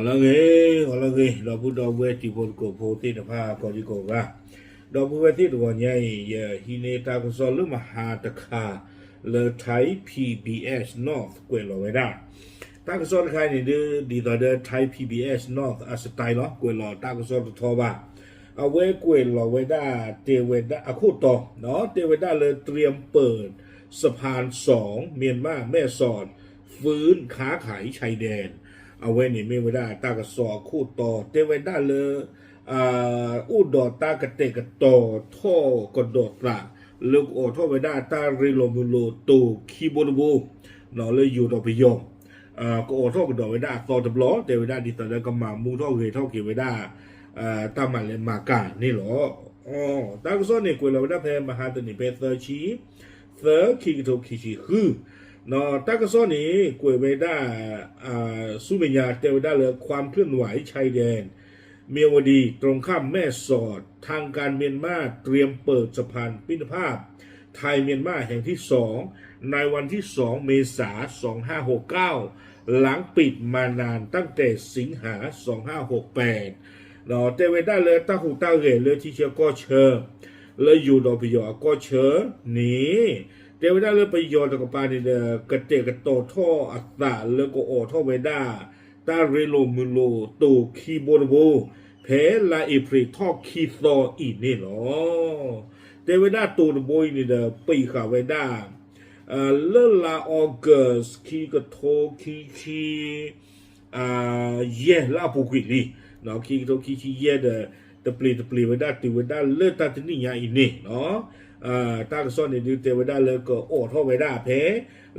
ဂီၤလၢအဂ့ၤ, ဂီၤလၢအဂ့ၤ, ဒီပုၢ်ဒီဝဲၢ်တံၤဖိသကိးဖိသ့ၣ်တဖၣ် ကိးဒံကိးဂၤ, ဒီပုၢ်ဝဲၢ်သ့ၣ်တဂီၤညါအံၤ ယဟံးန့ၢ်တၢ်ကစီၣ်လၢမဟါတခါ လၢ Thai P B S North ကွဲးလီၤဝဲဒၣ် တၢ်ကစီၣ်တခါအံၤန့ၣ်ဒုး ဒ်သိးဒီး Thai P B S North အ style လီၤ, ကွဲးလီၤတၢ်ကစီၣ်တထီဘၣ်. အဝဲကွဲးလီၤဝဲဒၣ် တဲဝဲဒၣ်အခိၣ်တီ, တဲဝဲဒၣ်လၢ เตรียมเปิดสะพานสอง เมียนมาแม่สอด ฟื้นค้าขายชายแดน အဝဲန့ၣ်မ့ၢ်ဝဲဒၣ်တၢ်ကစီၣ်အခိၣ်တီ, တဲဝဲဒၣ်လၢ အိၣ်ဒီးတၢ်ကတဲာ်ကတီၤထီၣ်ကဒီးသး လၢကအိးထီၣ်ဝဲဒၣ်တၢ်ရ့လိာ်မုာ်လိာ်တိၤခံဘိတဘိ လၢယိၤဒီးပယီၤ ကအိးထီၣ်ကဒီးဝဲဒၣ်အသီတဘျီ, တဲဝဲဒၣ်ဒ်သိးလၢကမၤမူထီၣ်ဂဲၤထီၣ်က့ၤဝဲဒၣ် တၢ်မၤလဲၤမၤကၤန့ၣ်လီၤ. တၢ်ကစီၣ်န့ၣ် ကွဲးလီၤဝဲဒၣ်ဖဲမဟါတနံၤဖဲသၢဆံ သၢ ခံကထိခံဆံဃု, တၢ်ကစီၣ်န့ၣ် ကွဲးဝဲဒၣ် ဆူမဲာ်ညါ တဲဝဲဒၣ်လၢ ความเคลื่อนไหวชายแดน เมียวดี ตรงข้ามแม่สอด ทางการเมียนมาเตรียมเปิดสะพานมิตรภาพไทยเมียนมาแห่งที่สอง ในวันที่สองเมษาสองห้าหกเก้า หลังปิดมานานตั้งแต่สิงหาสองห้าหกแปด တဲဝဲဒၣ်လၢတၢ်ဟူးတၢ်ဂဲၤလၢ ထံဆၢကီၢ်ဆၢ လၢယိၤဒီးပယီၤအကီၢ်ဆၢန့ၣ် တဲဝဲဒၣ်လၢပယီၤတကပၤန့ၣ်ဒီး ကတဲာ်ကတီၤထီၣ်အသးလၢကအိးထီၣ်ဝဲဒၣ် တၢ်ရ့လိာ်မုာ်လိာ်တိၤခံဘိတဘိ ဖဲလါအ့ဖြ့ၣ်ထီၣ်ခံသီအံၤန့ၣ်လီၤ. တဲဝဲဒၣ်တိၤတဘိအံၤန့ၣ်ဒီး ပံးဃာ်ဝဲဒၣ် လၢလါ August ခံကထိခံဆံ ယဲၢ်လၢအပူၤကွံာ်လံ, ခံကထိခံဆံယဲၢ်ဒီး တပျ့ၤတပျ့ၤဝဲဒၣ်တုၤဝဲဒၣ်လၢတၢ်တနံၣ်ညါအံၤန့ၣ်, တၢ်ကစီၣ်န့ၣ်ဒုးတဲဝဲဒၣ်လၢကအိးထီၣ်ဝဲဒၣ်ဖဲ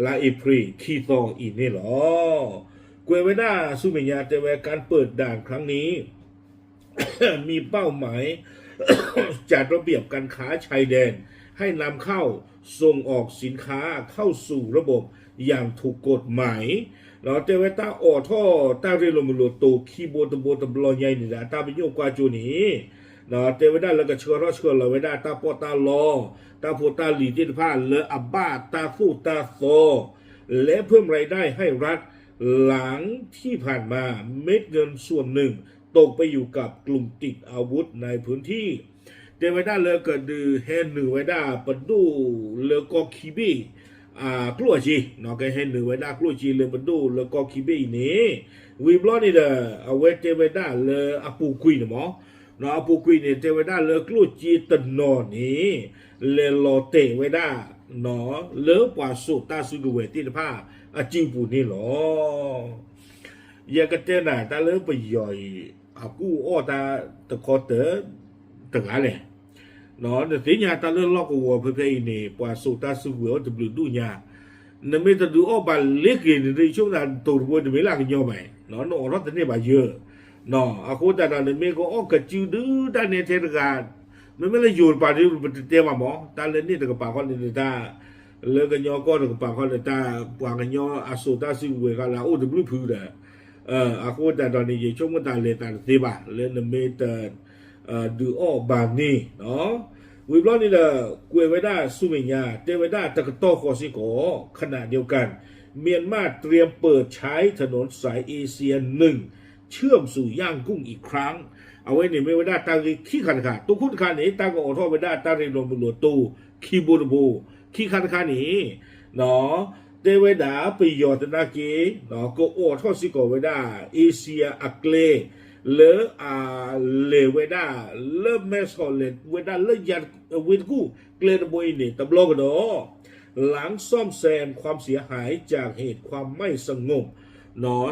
လါအ့ဖြ့ၣ်ခံသီအံၤန့ၣ်လီၤ. ကွဲးဝဲဒၣ်ဆူမဲာ်ညါ တဲဝဲ การเปิดด่านครั้งนี้ มีเป้าหมาย จัดระเบียบการค้าชายแดน ให้นำเข้าส่งออกสินค้าเข้าสู่ระบบอย่างถูกกฎหมาย တဲဝဲတၢ်အိးထီၣ်တၢ်ရ့လိာ်မုာ်လိာ်တိၤခံဘိတဘိတဘျီညါအံၤန့ၣ်ဒီး အတၢ်ပညိၣ်ကွၢ်စိန့ၣ် တဲဝဲဒၣ်လၢကဆှၢထီၣ်ဆှၢလီၤဝဲဒၣ်တၢ်ပီးတၢ်လီ တၢ်ဖိတၢ်လံၤသ့ၣ်တဖၣ်လၢအဘၣ်တၢ်သိၣ်တၢ်သီ และเพิ่มรายได้ให้รัฐ หลังที่ผ่านมา เม็ดเงินส่วนหนึ่งตกไปอยู่กับกลุ่มติดอาวุธในพื้นที่ တဲဝဲဒၣ်လၢကဒုးဟဲနုာ်ဝဲဒၣ်ပဒိၣ်လၢကီၢ်ခံဘ့ၣ် ကျိၣ်အစ့, ကဟဲနုာ်ဝဲဒၣ်ကျိၣ်စ့လၢပဒိၣ်လၢကီၢ်ခံဘ့ၣ်အံၤန့ၣ်, ဝံၤဘျီန့ၣ်ဒီး အဝဲတဲဝဲဒၣ်လၢအပူၤကွံာ်န့ၣ်မး, အပူၤကွံာ်န့ၣ် တဲဝဲဒၣ်လၢကျိၣ်စ့တနီၤန့ၣ် လဲၤလီၤတဲာ်ဝဲဒၣ် လၢပှၤစိာ်တၢ်စုကဝဲၤသ့ၣ်တဖၣ်အစုပူၤန့ၣ်လီၤ. ယကတဲနၤတၢ်လၢပယီၤအံၤ အကူၣ်အီၣ်တၢ်တခီတၢၢ်တဂၤလဲၣ်. နသ့ၣ်ညါတၢ်လၢလီၢ်ကဝီၤဖဲဖဲအံၤန့ၣ် ပှၤစိာ်တၢ်စုကဝဲၤအိၣ်တဘျုးဒူၣ်ညါ, နမ့ၢ်တဒုးအီၣ်ဘၣ်လ့ၤက့ၤန့ၣ် ယဆိကမိၣ်သးတိၤတဘိ တမ့ၢ်လၢကညီဘၣ်, နအိးထီၣ်တန့ၢ်ဘၣ်ယၢ, အဃိသတးဒီး နမ့ၢ်ကအီၣ်ကစုဒုတၢ်နဲထဲတဂၤ, မ့မ့ၢ်လၢယိၤတပၤဒ်ပတတဲဘၣ်မး တၢ်လၢန့ၣ်တကပၤဃီန့ၣ်တၢ် လၢကညီကီၢ်တကပၤဃီန့ၣ် တၢ်ပှၤကညီအစိာ်တၢ်စုကဝဲၤဃီလၢအအိၣ်တဘျုးဖုဒီး, အဃိသတးဒီးန့ၣ် ယဆိကမိၣ်သးလဲၤသးတသ့ဘၣ် လၢနမ့ၢ်တ ဒုးအီၣ်ဘၣ်န့ၣ်, ဝံၤဘျီန့ၣ်ဒီး ကွဲးဝဲဒၣ်ဆူမဲာ်ညါ တဲဝဲဒၣ်တကတီၢ်ဃီစ့ၢ်ကီး ขณะเดียวกัน เมียนมาเตรียมเปิดใช้ถนนสายเอเชียหนึ่ง เชื่อมสู่ย่างกุ้งอีกครั้ง အဝဲန့ၣ်မ့ၢ်ဝဲဒၣ်တၢ်ဂ့ၢ်ခံခါတခါ, တိခိၣ်တခါန့ၣ် တၢ်ကအိးထီၣ်ဝဲဒၣ်တၢ်ရ့လိာ်မုာ်လိာ်တိၤခံဘိတဘိ, ခံခါတခါန့ၣ် တဲဝဲဒၣ်ပယီၤသနာ်က့ ကအိးထီၣ်စ့ၢ်ကီးဝဲဒၣ် Asia အကျဲ လၢအလဲၤဝဲဒၣ် လၢမဲဆီးလဲၤဝဲဒၣ်လၢယၤဝ့ၢ်တကူၣ်ကျဲတဘိအံၤန့ၣ် တဘျီကဒီး หลังซ่อมแซมความเสียหายจากเหตุความไม่สงบ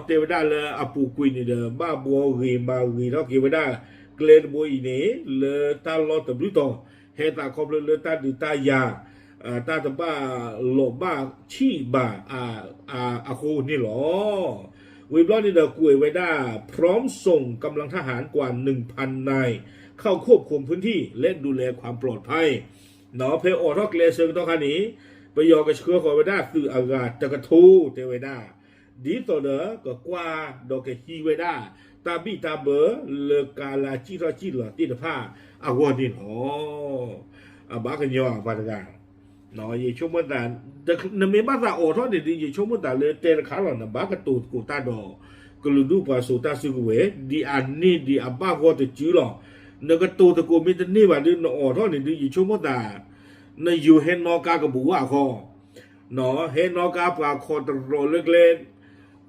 တဲဝဲဒၣ်လၢအပူၤကွံာ်န့ၣ်ဒီး ဘၣ်ဘှီဂ့ၤမၤဂ့ၤထီၣ်က့ၤဝဲဒၣ် ကျဲတဘိအံၤန့ၣ် လၢတၢ်လီၢ်တဘျုးတီၤ ဟဲသးခီဖျိလၢတၢ်ဒုးတၢ်ယၤ တၢ်တဘၣ်လိာ်ဘၣ်ဆံးဘၣ်အဃိန့ၣ်လီၤ. ဝံၤဘျီန့ၣ်ဒီးကွဲးဝဲဒၣ် พร้อมส่งกำลังทหารกว่าหนึ่งพันนายเข้าควบคุมพื้นที่และดูแลความปลอดภัย ဖဲအိးထီၣ်ကျဲဆၢကတီၢ်ခါန့ၣ် ပယီၤကဆှၢဃီၤဝဲဒၣ်သုးအဂၤတကထိ တဲဝဲဒၣ် ဒ်သိးဒီးကကွၢ်ဒီးကဟံးဝဲဒၣ် တၢ်ဘံၣ်တၢ်ဘၢလၢကါလါစံၣ်ထီၣ်စံၣ်လီၤသ့ၣ်တဖၣ်အဂီၢ်န့ၣ်လီၤ. အဘၣ်ကညီပှၤတဂၤ ယဆိကမိၣ်သး နမ့ၢ်ဘၣ်သးအိးထီၣ်န့ၣ်ဒီး ယဆိကမိၣ်သးလၢတဲတခါလီၤ နဘၣ်ကတိၤသကိးတၢ်ဒီး ကလုာ်ဒူၣ်ပှၤစိာ်တၢ်စုကဝဲၤ ဒ်အန့ၢ်ဒံးအဘၣ်ဂီၢ်တစုလီၤ. နကတိၤသကိးမ့ၢ်တန့ၢ်ဘၣ်ဒုး နအိးထီၣ်န့ၣ်ဒုး ယဆိကမိၣ်သး နယိၤဟဲနီၣ်ကါကဘူးဘၣ်ဃီ, ဟဲနီၣ်ကါပှၤခီတရီလၢကျဲ,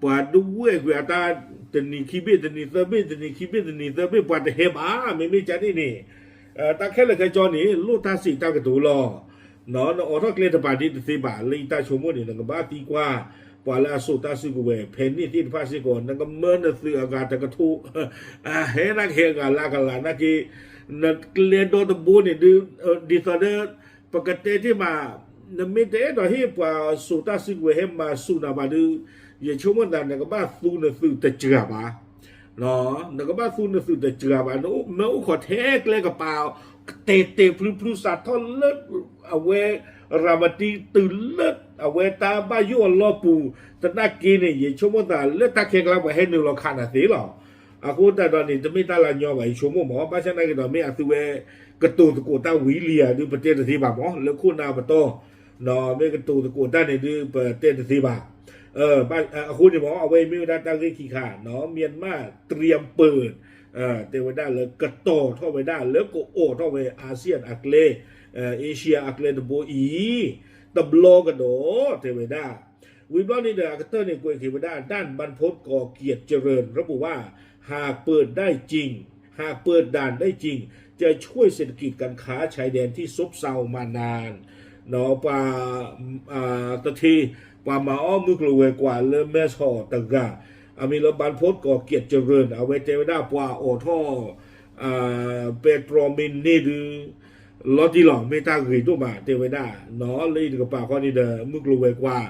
ပှၤဒုးဝဲၢ်ကွံာ်အတၢ် တနံၤခံဘ့ၣ် တနံၤသၢဘ့ၣ် တနံၤခံဘ့ၣ် တနံၤသၢဘ့ၣ် ပှၤတဟဲဘၣ် မ့မ့ၢ်ကန့ၣ်န့ၣ် တၢ်ခဲလၢာ်ခဲဆ့န့ၣ် လိၣ်တၢ်စံးတၢ်ကတိၤလီၤ. နအိးထီၣ်ကျဲတပၤဒ်တသ့ဘၣ် လၢယတၢ်ဆိကမိၣ်န့ၣ် နကဘၣ်သံကွၢ် ပှၤလၢအစိာ်တၢ်စုကဝဲၤ ဖဲန့ၣ်သ့ၣ်တဖၣ်စ့ၢ်ကီး နကမၢနသုးအဂၤတကထိ ဟဲနာ်က့ဟဲဂၤလၢအကလးနာ်က့ နကျဲဒီတဘိန့ၣ်ဒုး ဒ်သိးဒီး ပကတဲတ့ၢ်မး နမ့ၢ်တအဲၣ်ဒိးဟ့ၣ်ပှၤစိာ်တၢ်စုကဝဲၤဟဲမၤစူၢ်နၤဘၣ်ဒုး ယဆိကမိၣ်သး နကဘၣ်သူနသုးတစှၤဘၣ် နကဘၣ်သူနသုးတစှၤဘၣ် နမ့ၢ်အိၣ်ခိးထဲကျဲကပၤ တဲာ်တဲာ်ဖျုဖျုစးထီၣ်လၢ အဝဲ ရၤမတံတုၤလၢ အဝဲတၢ်ဘၣ်ယိၣ်အလီၢ်ပူၤ သနာ်က့န့ၣ် ယဆိကမိၣ်သးလၢတၢ်ခဲကျါပှၤဟဲနုာ်လီၤခးနၤသ့လီၤ. အဃိသတးဒီးန့ၣ် တမ့ၢ်တၢ်လၢညီဘၣ် ယဆိကမိၣ်မး ဘၣ်ဆၣ်သနာ်က့ဒီး မ့ၢ်အသုဝဲ ကတိၤသကိးတၢ်ဝံၤလံဧါဒုး ပတဲတသ့ဘၣ်မး လၢခိၣ်နၢ်ပတီၢ် မ့ၢ်ကတိၤသကိးတၢ်န့ၣ်ဒုး ပတဲတသ့ဘၣ်. အဃိန့ၣ်မး အဝဲအံၤမ့ၢ်ဝဲဒၣ်တၢ်ဂ့ၢ်ခံခါ Myanmar တြံပၢၢ် တဲဝဲဒၣ်လၢကတီၤထီၣ်ဝဲဒၣ်လၢကအိးထီၣ်ဝဲ ASEAN အကျဲ Asia အကျဲတဘိအံၤ တဘျီကဒီး တဲဝဲဒၣ် ဝံၤဘျီန့ၣ်ဒီး အကတၢၢ်န့ၣ် ကွဲးက့ၤဝဲဒၣ် ด้านบรรพต ก่อเกียรติเจริญ ระบุว่า หากเปิดได้จริง หากเปิดด่านได้จริง จะช่วยเศรษฐกิจการค้าชายแดนที่ซบเซามานาน ပှၤ တထ့ ပှၤမၤအီၣ်မုၢ်ကျိၤဝဲၤကွာ်လၢမဲၢ်ဆီးတဂၤ အမံၤလၢ บรรพต ก่อเกียรติเจริญ အဝဲတဲဝဲဒၣ်ပှၤအိးထီၣ် ပဲတြီမ့ၢ်န့ၢ်ဒုး လီၤတံၢ်လီၤ မ့ၢ်တၢ်ဂ့ၤဒိၣ်မး တဲဝဲဒၣ် လၢအံၤတကပၤဃီန့ၣ်ဒီး မုၢ်ကျိၤဝဲၤကွာ်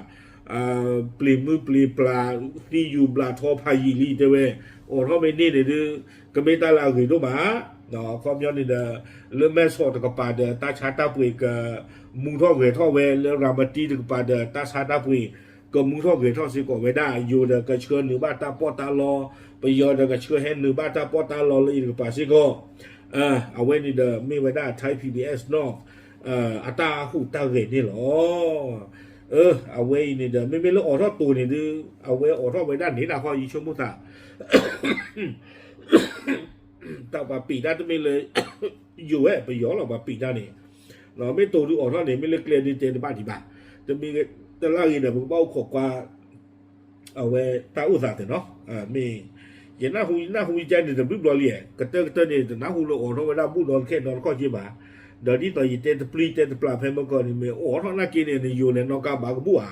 ပျံၤမုၢ်ပျံၤပျါ သံယူၤဘျးထီဖးယံာ်လံ တဲဝဲ အိးထီၣ်မ့ၢ်န့ၢ်န့ၣ်ဒုး ကမ့ၢ်တၢ်လၢအဂ့ၤဒိၣ်မး အခီပညီန့ၣ်ဒီး လၢမဲၢ်ဆီးတကပၤဒီး တၢ်ဆါတၢ်ပှ့ၤကမူထီၣ်ဂဲၤထီၣ်ဝဲ လၢရၤမတံတကပၤဒီး တၢ်ဆါတၢ်ပှ့ၤ ကမူထီၣ်ဂဲၤထီၣ်စ့ၢ်ကီးဝဲဒၣ် ယိၤဒီးကဆှၢနုာ်ဘၣ်တၢ်ပီးတၢ်လီ ပယီၤဒီးကဆှၢဟဲနုာ်ဘၣ်တၢ်ပီးတၢ်လီလၢအံၤတကပၤစ့ၢ်ကီး အဝဲန့ၣ်ဒီးမ့ၢ်ဝဲဒၣ် Thai PBS North အတၢ်ဟူးတၢ်ဂဲၤန့ၣ်လီၤ. အဝဲအံၤန့ၣ်ဒီး မ့မ့ၢ်လၢအိးထီၣ်တိၤန့ၣ်ဒုး အဝဲအိးထီၣ်ဝဲဒၣ်န့ၣ် နၢ်ဟီယဆိကမိၣ်သး တၢ်ပှၤပံးတၢ်တမ့ၢ်လၢ ယိၤဝဲပယီၤလီၤ ပှၤပံးတၢ်န့ၣ် မ့ၢ်တိၤဒုးအိးထီၣ်န့ၣ် မ့ၢ်လၢကျဲဒုးတဲတဘၣ်ဒံးဘၣ် တမ့ၢ်တလၢ်ဂ့ၤဒီး ပကဘၣ်အိၣ်ခိးကွၢ် အဝဲတၢ်အိၣ်သးသ့ၣ်နီၤ မ့ၢ် ယနၢ်ဟူယနၢ်ဟူယကါန့ၣ် တဘျုးဘျီလံ ကတၢၢ်ကတၢၢ်န့ၣ် တနၢ်ဟူလၢအိးထီၣ်ဝဲဒၣ်ဘူၣ်နီတခဲနီတခီၣ်က့ဘၣ် ဒီးဒ်သိးယတဲတပျံၤတဲတပျၢ်ဖဲမၢကီၢ်န့ၣ် မ့ၢ်အိးထီၣ်နာ်က့န့ၣ် နယိၤလဲၤနီၣ်ကါဘၣ်ကဘူၣ်ဧါ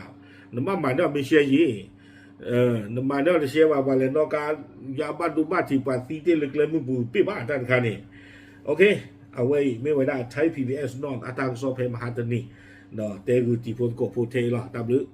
နမ့ၢ်မၤန့ၢ်အီၤမ့ၢ်ရှဲယံၤ နမၤန့ၢ်အီၤတရှဲဘၣ် ပှၤလဲၤနီၣ်ကါ ယါဘၣ်ဒိဘၣ်ထံး ပှၤသံတ့ၢ်လၢကျဲမုၢ်ပူၤ ပ့ၢ်ဘၣ်တၢ်တခါန့ၣ် အဝဲအံၤမ့ၢ်ဝဲဒၣ် Thai PBS North အတၢ်ကစီၣ်ဖဲမဟါတနံၤ တဲဂုာ်တံၤဖိသကိးဖိထဲအံၤလီၤ တၢ်ဘျုး